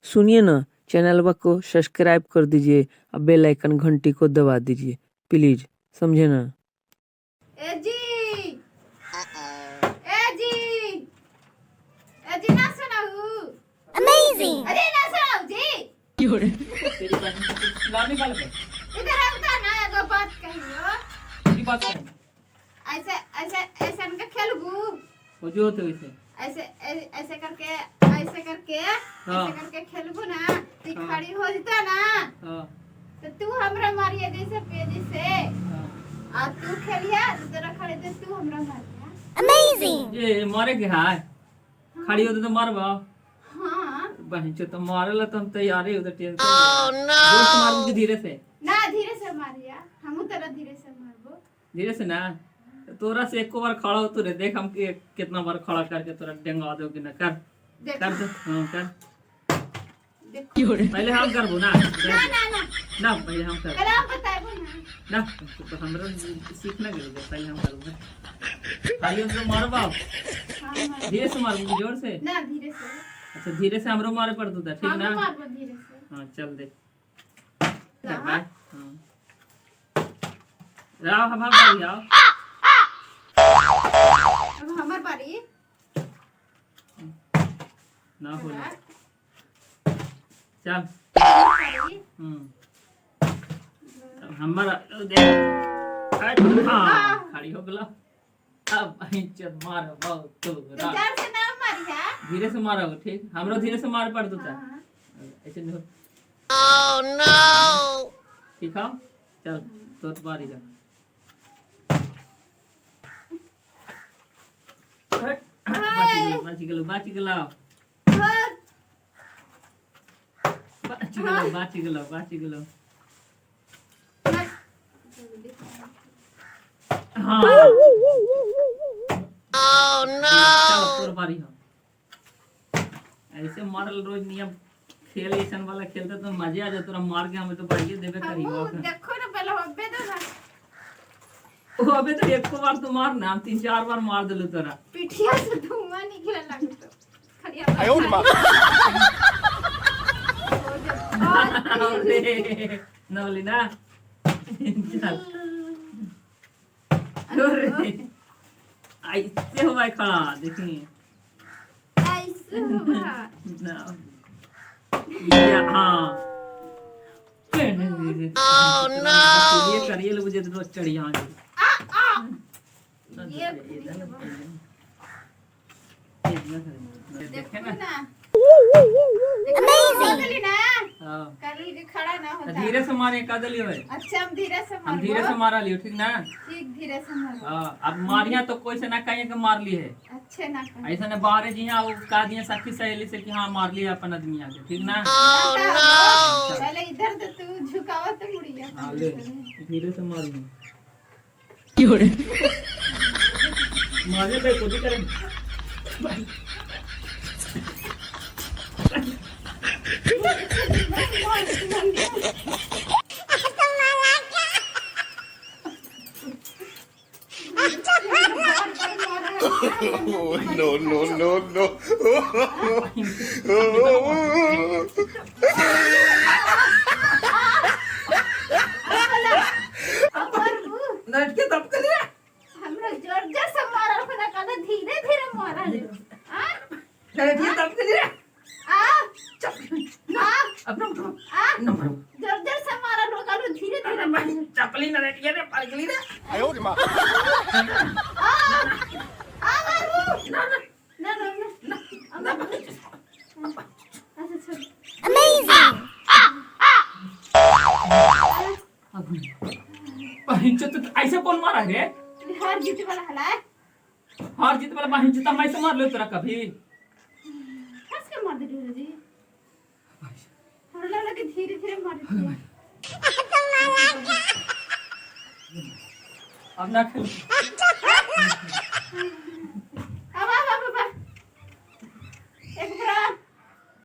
सुनिए ना, चैनलवा को सब्सक्राइब कर दीजिए और बेल आइकन घंटी को दबा दीजिए प्लीज, समझे ना। ए जी, ए जी, ए जी, ना सुनाऊ। Amazing! अरे ना सुनाऊ जी। लाने वाले पे इधर आवता ना, एगो बात कहियो। की बात है? ऐसे ऐसे ऐसे उनका खेलबू। वो जो होते वैसे। ऐसे ऐसे करके, ऐसे करके। हाँ। ऐसे करके खेलबू ना तो हाँ। खड़ी हो जता ना। हाँ। तो तू हमरा मारिए जैसे पेजी से। हाँ। आ तू खेलिया तो तोरा खड़े तो तू हमरा मारिया। Amazing! ये मारे के हाय खड़ी होते तो मारबा। हाँ। बहन चो तो मारे ला तो हम तैयार ही उधर टेंशन। ओह नो, जोर से मारू कि धीरे से? ना, धीरे से मारिया, हमू तोरा धीरे से मारबो। धीरे से ना तो तोरा से एको बार खड़ा हो तू रे, देख हम कितना बार खड़ा करके तोरा डेंगा दो कि ना कर। देख। कर दे, हाँ कर। देख। पहले हम करबो ना। ना ना ना। ना, पहले हम कर। पहले आप बताएबो ना। ना तो हमरा सीखना के लिए पहले हम करबो। खाली तो मारबा। हाँ, मार। धीरे से मारबो कि जोर से? ना, धीरे से। अच्छा, धीरे से हमरो मारे पड़तो था, ठीक हम ना? मारबो धीरे से। हाँ, चल दे। हाँ। कर बाय। हाँ, राव हम बारी आओ। अब हमर बारी। ना हो चल। बारी। अब हमारा देख, हाँ, खड़ी हो गला। अब चल मार बहुत तो तो जोर से ना मारिया। धीरे से मारो, ठीक? हमरो धीरे से मारे पड़तो था। हाँ। ऐसे नहीं। ओह नो, ठीक है, चल तो बारी जा। बच गेलो, बच गेलो, बच गेलो। बच गेलो, बच गेलो, बच गेलो। हाँ। Oh no! चल, तोर बारी हो। ऐसे मारल रोज नियम खेल ऐसन वाला खेलते तो मजे आ जाए। तोरा मार के हमें तो बढ़िया देबे करी। हमू देखो ना, पहले होबे दो ना। ओ, अबे तो एको बार तो मार ना, हम तीन चार बार मार देलु तोरा। पिठिया से धुआं निकले लगतो खाली। 哎呦我的妈！ अरे नवली ना, चल। अरे ऐसे हो भाई खड़ा, देखी। ऐसे होगा। ना या हाँ। Oh no! ये करिए लो, मुझे तो चढ़ी यहाँ। आ आ ये देखे देखो ना। ना। Amazing! देखो ना। हाँ। कर के खड़ा ना होता। धीरे से मारे का दलियो है। अच्छा, हम धीरे से हम मारबो। धीरे से मारा लियो, ठीक ना? ठीक, धीरे से मारो। हाँ, अब मारिया तो कोई से ना कहिए कि मार ली है। अच्छे ना कहो। ऐसा ने बाहर जी यहाँ वो कह दिए सखी सहेली से कि हाँ, मार लिया अपन आदमी आके, ठीक ना? Oh no! पहले इधर तो तू झुकावा तो मुड़िया। हाँ, ले, धीरे से मार ली। मारे पे कुछ करें। Oh, no, no, no, no. नट के दब के लिया। हमरा जोर जोर से मारल खुदा कहले, धीरे धीरे मारल आ। नट के दब के लिया। आ आ अब ना उठो। आ। न मारो। जोर जोर से मारल हो कहलो, धीरे धीरे मारल। चपली न रटिया रे, पड़ गई रे। 哎呦我的妈！ आ आ मारू ना ना ना ना ना। अच्छा, छोड़। Amazing! बहिन तो ऐसे कौन मारा रे? हार जीत वाला हला। हार जीत वाला बहिन तो हम ऐसे मार लो तोरा कभी? हंस के मार दे रे जी, हमरा लगा कि धीरे धीरे मार दे। अब ना खेल।